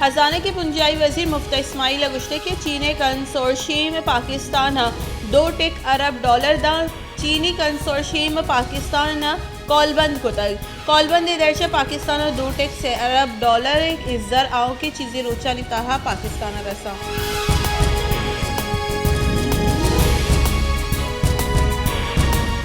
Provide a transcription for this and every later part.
خزانہ ءِ بنجاہی وزیر مفتی اسماعیل ءَ گوشتگ کہ چین ءِ کنسورشیم ءَ پاکستان ءَ دو ٹک ارب ڈالر داں۔ چینی کنسورشیم ءَ پاکستان ءَ کولبند کتگ۔ کولبند ءِ درچ ءَ پاکستان ءَ دو ٹک سے ارب ڈالر ءِ زر آؤکیں چیزے روچانی تہا پاکستان ءَ رساں۔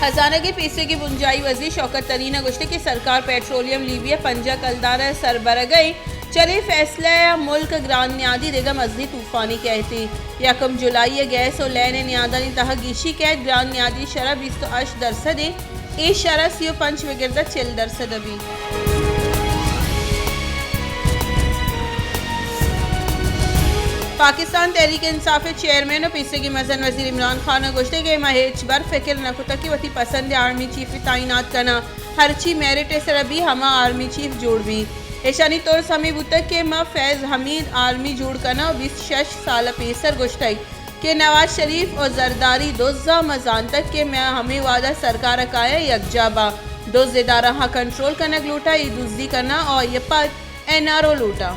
خزانہ ءِ پیسریگیں بنجاہی وزیر شوکت ترین ءَ گوشتگ کہ سرکار پیٹرولیم لیوی ءَ پنجاہ کلدار ءَ سربرگ ءَ ایں۔ چرے فیصلہ ءَ ملک ءَ گران نیادی دگہ مزنیں طوفانے کئیت۔ یکم جولائی ءَ گیس ءُ لین ءِ نیادانی تہا گیشی کئیت، گران نیادی شرح بیست ءُ ہشت درسد ایں۔ اے شرح سی ءُ پنچ بگر داں چل درسد ءَ بیت۔ پاکستان تحریک انصاف ءِ چیئرمین ءُ پیسریگیں مزن وزیر عمران خان ءَ گوشتگ کہ ما ہچبر فکر نہ کتگ کہ وتی پسند ءِ آرمی چیفے تعینات کناں، ہرچی میرٹ ءِ سرا بی ہما آرمی چیف جوڑ بی۔ ایشانی ترس ہمے بوتگ کہ ما فیض حمید آرمی جوڑ کناں ءُ بیست شش سال ءَ پیسر گوشتگ کہ نواز شریف ءُ زرداری دزاں، ما زانتگ کہ ما ہمے وہد ءَ سرکار ءَ کایاں یکجاہ باں۔ دز ادارہاں کنٹرول کنگ لوٹاں، اے دزی کناں ءُ آئی ءَ پد این آر او لوٹاں۔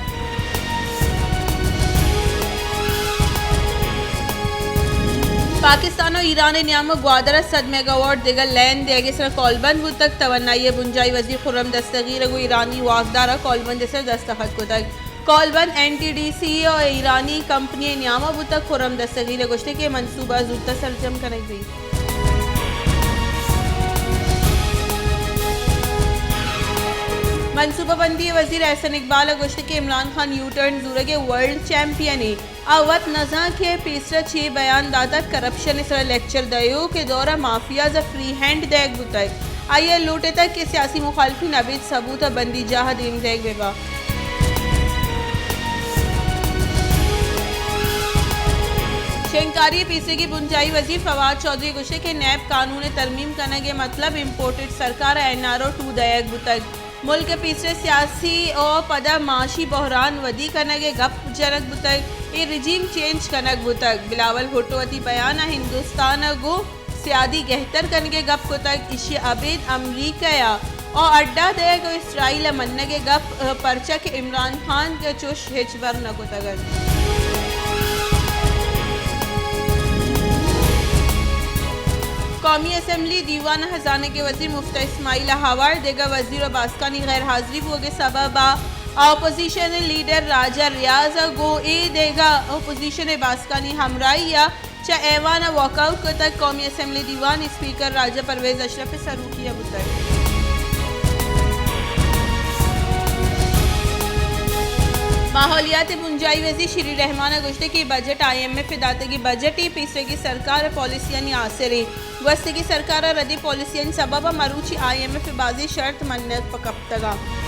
پاکستان ءُ ایران ءِ نیام ءَ گوادر ءَ صد میگاواٹ دگہ لین دیگ ءِ سرا کولبند بوتگ۔ توانائی ءِ بنجاہی وزیر خرم دستگیر ءَ گوں ایرانی واکدار ءَ کولبند ءِ سرا دستخط کتگ۔ کولبند این ٹی ڈی سی ءُ ایرانی کمپنی ءِ نیام ءَ بوتگ۔ خرم دستگیر ءَ گوشتگ کہ منصوبہ زوت ءَ سرجم کنگ بیت۔ منصوبہ بندی ءِ وزیر احسن اقبال ءَ گوشتگ کہ عمران خان یو ٹرن زورگ ءِ ورلڈ چیمپئن ایں۔ آ وت نزانت کہ پیسرا چے بیان داتگ، کرپشن ءِ سرا لیکچر دئیوک ءِ دور ءَ مافیاز ءَ فری ہینڈ دئیگ بوتگ۔ آئی ءَ لوٹتگ کہ سیاسی مخالفین ابید ثبوت ءَ بندی جاہ ءَ دیم دئیگ بہ باں۔ شنگکاری ءِ پیسریگیں بنجاہی وزیر فواد چوہدری ءَ گوشتگ کہ نیب قانون ءِ ترمیم کنگ ءِ مطلب امپورٹڈ سرکار ءَ این آر او ٹو دئیگ بوتگ۔ ملک ءِ پیسر ءَ سیاسی ءُ پدا معاشی بحران ودی کنگ ءِ گپ جنگ بوتگ، اے رجیم چینج کنگ بوتگ۔ بلاول بھٹو وتی بیان ءَ ہندوستان ءَ گوں سیادی گہتر کنگ ءِ گپ کتگ، ایشی ءَ ابید امریکہ ءَ اڈا دئیگ ءُ اسرائیل ءَ منگ ءِ گپ، پرچا کہ عمران خان ءَ چوش ہچبر نہ کتگ اَت۔ قومی اسمبلی دیوان ءَ ہزانگ ءِ وزیر مفتی اسماعیل ءَ ہوار دگہ وزیر ءُ باسکانی غیر حاضری بوگ ءِ سبب ءَ اپوزیشن ءِ لیڈر راجہ ریاض ءَ گوں اے دگہ اپوزیشن ءِ باسکانی ہمراہی ءَ چہ ایوان ءَ واک آؤٹ کتگ۔ قومی اسمبلی دیوان اسپیکر راجہ پرویز اشرف ءِ سروکی ءَ بوتگ۔ ماحولیات ءِ بنجاہی وزیر شیری رحمان ءَ گوشتگ کہ بجٹ آئی ایم ایف ءِ داتگیں بجٹ ایں، پیسریگیں سرکار ءِ پالیسیانی آسرے۔ گوستگیں سرکار ءِ ردیں پالیسیانی سبب ءَ مروچی آئی ایم ایف ءِ بازیں شرط منگ پہ کپتگ اَنت۔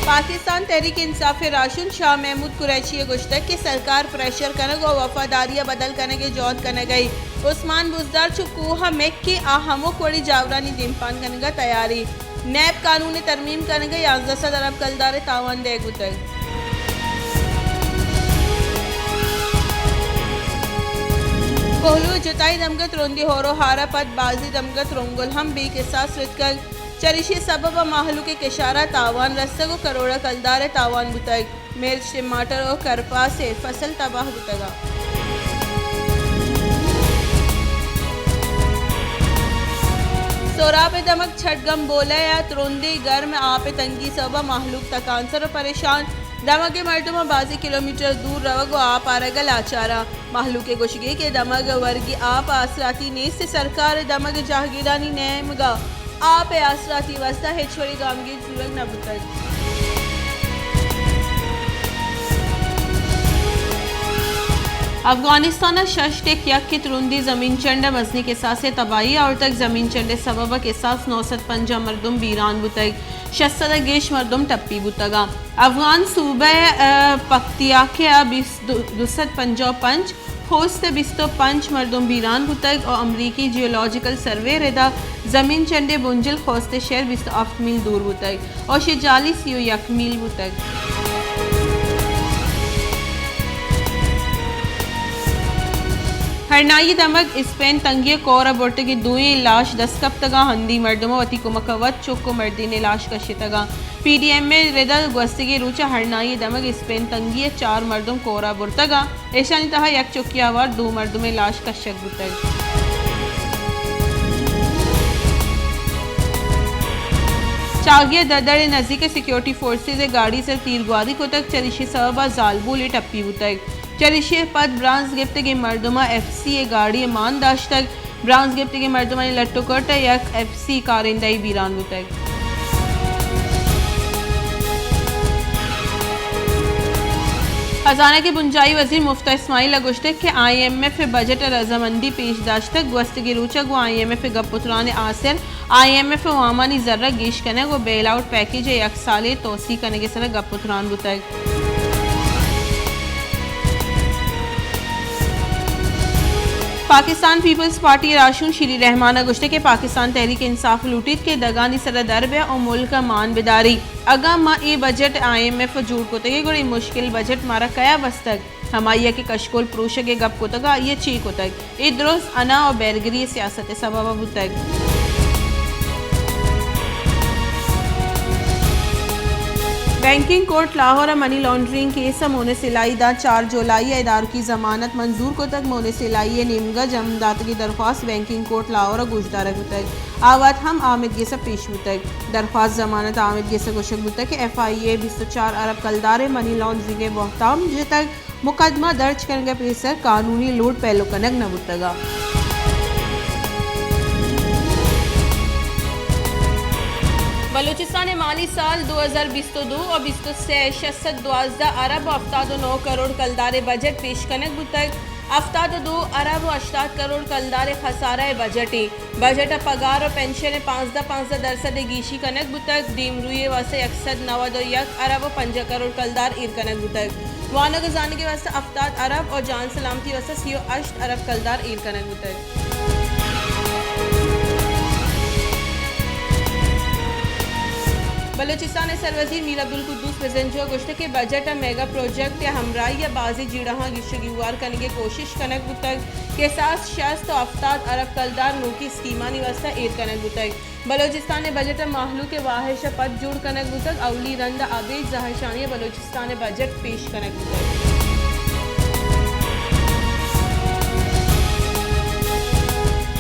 پاکستان تحریک انصاف ءِ راہشون شاہ محمود قریشی ءَ گوشتگ کہ سرکار پریشر کنگ ءُ وفاداری ءَ بدل کنگ ءِ جہد کنگ ءَ ایں۔ عثمان بزدار چو کوہ ءَ مکیں، آ ہمک وڑیں جاورانی دیمپان کنگ ءَ تیار ایں۔ نیب قانون ءِ ترمیم کنگ ءَ یازدہ سد ارب کلدار ءِ تاوان دئیگ بوتگ۔ کوہلو ءِ جتائی دمگ ءَ ترندیں ہور ءُ ہار ءَ پد بازیں دمگ ءَ ترنگل ہم بے کساس رتکگ۔ چریشی ءِ سبب ءَ مہلوک ءِ کشار ءَ تاوان رستگ ءُ کروڑ ءَ کلدار ءِ تاوان بوتگ۔ مرچ، ٹماٹر ءُ کرپاس ءِ فصل تباہ بوتگ اَنت۔ سوراب ءِ دمگ چھٹگم بولہ ءَ ترندیں گرم آپ ءِ تنگی سبب ءَ مہلوک تکانسر ءُ پریشان۔ دمگ ءِ مردماں بازیں کلومیٹر دور روگ ءُ آپ آرگ ءَ لاچار اَنت۔ مہلوک ءِ گوشگ ایں کہ دمگ ءِ ورگی آپ ءِ آسراتی نیست، سرکار ءِ دمگ ءِ جاہگیرانی نیمگ ءَ آپ ءِ آسراتی ءِ واستہ ہچ وڑیں گامگیج زورگ نہ بوتگ۔ افغانستان ءَ شش ٹک یک ءِ ترندیں زمین چنڈ ءَ مزنیں کساسے ءِ تباہی آورتگ۔ زمین چنڈ ءِ سبب ءَ کساس نو سد پنجاہ مردم بیران بوتگ، شش سد ءَ گیش مردم ٹپی بوتگ اَنت۔ افغان صوبہ، ءَ، پکتیاکہ ءَ بیست، دو سد پنجاہ ءُ پنچ، خوست ءَ بیست ءُ پنچ مردم بیران بوتگ ءُ امریکی جیولوجیکل سروے ءِ ردا زمین چنڈ ءِ بنجل خوست ءِ شہر بیست ءُ ہفت میل دور بوتگ ءُ شہ جالی سی ءُ یک میل بوتگ۔ ہرنائی دمگ اسپین تنگی ءِ کور ءَ برتگیں دوئیں لاش دست کپتگ اَنت۔ ہندی مردماں وتی کمک ءَ وت چک ءُ مردین ءِ لاش کشتگ اَنت۔ پی ڈی ایم ءِ رد ءَ گوستگیں روچ ءَ ہرنائی دمگ اسپین تنگی ءِ چار مردم کور ءَ برتگ اَنت۔ ایشانی تہا یک چکے ءَ ہوار دو مردمے لاش کشگ بوتگ۔ چاگی ءَ ددڑ ءِ نزیک ءَ سیکیورٹی فورسز ءِ گاڑی ءِ سر ءَ تیرگواری کتگ، چریشی ءِ سبب ءَ زالبولے ٹپی بوتگ۔ چریشی ءَ پد برانز گپتگیں مردماں ایف سی ءِ گاڑی ءَ مان داشتگ۔ برانز گپتگیں مردمانی لٹ ءُ کٹ ءَ یک ایف سی کارندہ ئے بیران بوتگ۔ خزانگ ءِ بنجاہی وزیر مفتاح اسماعیل ءَ گوشتگ کہ آئی ایم ایف ءِ بجٹ ءَ رضامندی پیش داشتگ۔ گوستگیں روچ ءَ گوں آئی ایم ایف ءِ گپ ءُ تران ءِ آسر آئی ایم ایف ءِ وامانی زر ءِ گیش کنگ ءُ بیل آؤٹ پیکیج ءِ یک سالے توسیع کنگ ءِ سر ءَ گپ ءُ تران بوتگ۔ پاکستان پیپلز پارٹی ءِ راہشون شیری رحمان ءَ گوشتگ کہ پاکستان تحریک انصاف لوٹیت کہ دگانی سر ءَ در بیا ءُ ملک ءَ مان بداری۔ اگاں ما اے بجٹ آئی ایم ایف ءَ جوڑ کتگ ئے، گڑا اے مشکل بجٹ مارا کیا بستگ؟ ہمائی ءَ کہ کشکول پروشگ ءِ گپ کتگ، آئی ءَ چے کتگ؟ اے درست انا ءُ بیرگری ءِ سیاست ءِ سبب ءَ بوتگ۔ بینکنگ کورٹ لاہور ءَ منی لانڈرنگ کیس ءَ مونس الہی ءِ داں چار جولائی ءَ ادارکی ضمانت منظور کتگ۔ مونس الہی ءِ نیمگ ءَ جم داتگیں درخواست بینکنگ کورٹ لاہور ءَ گوشدارگ بوتگ۔ آ وت ہم آمید گس ءَ پیش بوتگ۔ درخواست ضمانت آمید گس ءَ گوشگ بوتگ کہ ایف آئی اے بیست ءُ چار ارب کلدار ءِ منی لانڈرنگ ءِ بہتام جتگ۔ مقدمہ درج کنگ ءَ پیسر قانونی لوڑ پیلو کنگ نہ بوتگ اَت۔ بلوچستان ءِ مالی سال دو ہزار بیست ءُ دو ءُ بیست ءُ سے ءَ شش سد دوازدہ ارب ءُ ہفتاد ءُ نو کروڑ کلدار ءِ بجٹ پیش کنگ بوتگ۔ ہفتاد ءُ دو ارب ءُ ہشتاد کروڑ کلدار ءِ خسارہ ءِ بجٹے۔ بجٹ ءَ پگار ءُ پنشن ءِ پانزدہ، پانزدہ درسد ءِ گیشی کنگ بوتگ۔ دیمروئی ءِ واستہ یک سد نود ءُ یک ارب ءُ پنجاہ کروڑ کلدار ایر کنگ بوتگ۔ وانگ ءُ زانگ ءِ واستہ ہفتاد ارب ءُ جان سلامتی ءِ واستہ سی ءُ ہشت ارب کلدار ایر کنگ بوتگ۔ بلوچستان ءِ سروزیر میر عبدالقدوس بزنجو ءَ گوشتگ کہ بجٹ ءَ میگا پروجیکٹ ءِ ہمراہی ءَ بازیں جیڑہاں گیش ءُ گیوار کنگ ءِ کوشش کنگ بوتگ کہ ساس شست ءُ ہفتاد ارب کلدار نوکیں اسکیمانی واستہ ایر کنگ بوتگ۔ بلوچستان ءِ بجٹ ءَ مہلوک ءِ واہش ءَ پد جوڑ کنگ بوتگ۔ اولی رند ءَ ابید زہرشانی ءَ بلوچستان ءِ بجٹ پیش کنگ بوتگ۔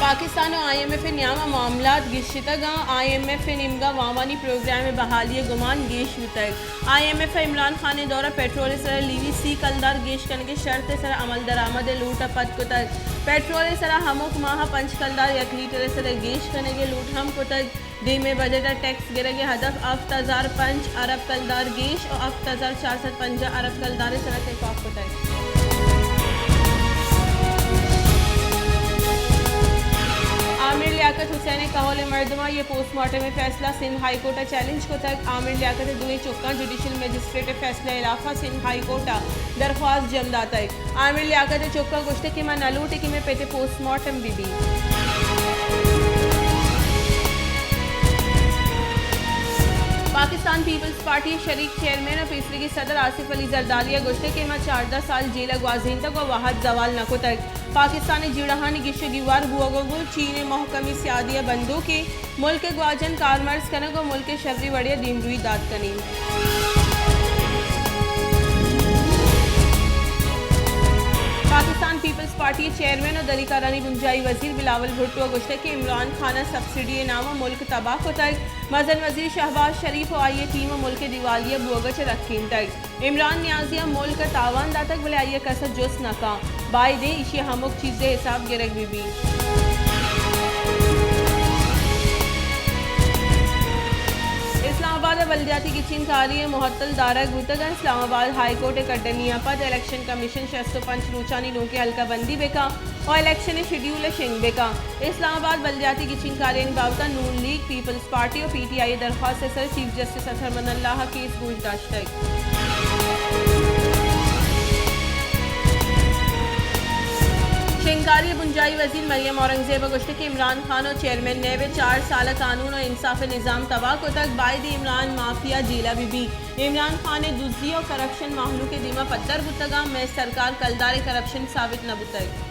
پاکستان ءُ آئی ایم ایف ءِ نیام ءَ معاملات گیشتگ اَنت۔ آئی ایم ایف ءِ نیمگ ءَ وامانی پروگرام ءِ بحالی ءِ گمان گیش بوتگ۔ آئی ایم ایف ءَ عمران خان ءِ دور ءَ پٹرول ءِ سر ءَ لیوی سی کلدار گیش کنگ ءِ شرط ءِ سر ءَ عمل درآمد ءِ لوٹ ءَ پد کتگ۔ پٹرول ءِ سر ءَ ہمک ماہ ءَ پنچ کلدار یک لیٹر ءِ سر ءَ گیش کنگ ءِ لوٹ ہم کتگ۔ دیم ءِ بجٹ ءَ ٹیکس گرگ ءِ ہدف ہفت ہزار پنچ ارب کلدار گیش ءُ ہفت ہزار چار سد پنجاہ ارب کلدار ءِ سر ءَ تپاک کتگ۔ عامر لیاقت حسین ءِ کہول ءِ مردماں آئی ءِ پوسٹ مارٹم ءِ فیصلہ سندھ ہائی کورٹ ءَ چیلنج کتگ۔ عامر لیاقت ءِ دوئیں چکاں جوڈیشل مجسٹریٹ ءِ فیصلہ ءِ ہلاف ءَ سندھ ہائی کورٹ ءَ درخواست جم داتگ۔ عامر لیاقت ءِ چکاں گوشتگ کہ ما نہ لوٹیں کہ مئے پت ءِ پوسٹ مارٹم بہ بیت۔ پاکستان پیپلز پارٹی ءِ شریک چیئرمین ءُ پیسریگیں صدر آصف علی زرداری ءَ گوشتگ کہ ما چاردہ سال جیل ءَ گوازینتگ ءُ وہد زوال نہ کتگ۔ پاکستان ءِ جیڑہانی گیش ءُ گیوار بوگ ءَ گوں چین ءِ مہکمیں سیادی ءَ بندوکیں ملک ءِ گواجن کارمرز کنگ ءُ ملک ءِ شری وڑے ءَ دیمروئی دات کنیں۔ پاکستان پیپلز پارٹی ءِ چیئرمین ءُ دری کارانی بنجاہی وزیر بلاول بھٹو ءَ گوشتگ کہ عمران خان ءَ سبسڈی ءِ نام ءَ ملک تباہ کتگ۔ مزن وزیر شہباز شریف ءُ آئی ءِ ٹیم ءَ ملک ءِ دیوالیہ بوگ ءَ چہ رکینتگ۔ عمران نیازی ءَ ملک ءَ تاوان داتگ، بلے آئی ءَ کس ءَ جست نہ کنت۔ بائدیں ایشی ءِ ہمک چیز ءِ حساب گرگ بہ بیت۔ اسلام آباد ءَ بلدیاتی گچین کاری ءِ مہتل دارگ بوتگ اَنت۔ اسلام آباد ہائی کورٹ ءِ کڈنی ءَ پد الیکشن کمیشن شست ءُ پنچ روچانی نوکیں حلقہ بندی بہ کنت ءُ الیکشن ءِ شیڈیول ءَ شنگ بہ کنت۔ اسلام آباد بلدیاتی گچین کاریانی بابت ءَ نون لیگ، پیپلز پارٹی ءُ پی ٹی آئی ءِ درخواست ءِ سر ءَ چیف جسٹس اطہر من اللہ ءَ کیس گوش داشتگ۔ شنگکاری ءِ بنجاہی وزیر مریم اورنگزیب ءَ گوشتگ کہ عمران خان ءُ چیئرمین نیب ءِ چار سال ءِ قانون ءُ انصاف ءِ نظام تباہ کتگ، بائدیں عمران مافیا جیل ءَ بہ بیت۔ عمران خان ءِ دزی ءُ کرپشن مہلوک ءِ دیم ءَ پدر بوتگ اَنت، مئے سرکار کلدار ءِ کرپشن ثابت نہ بوتگ۔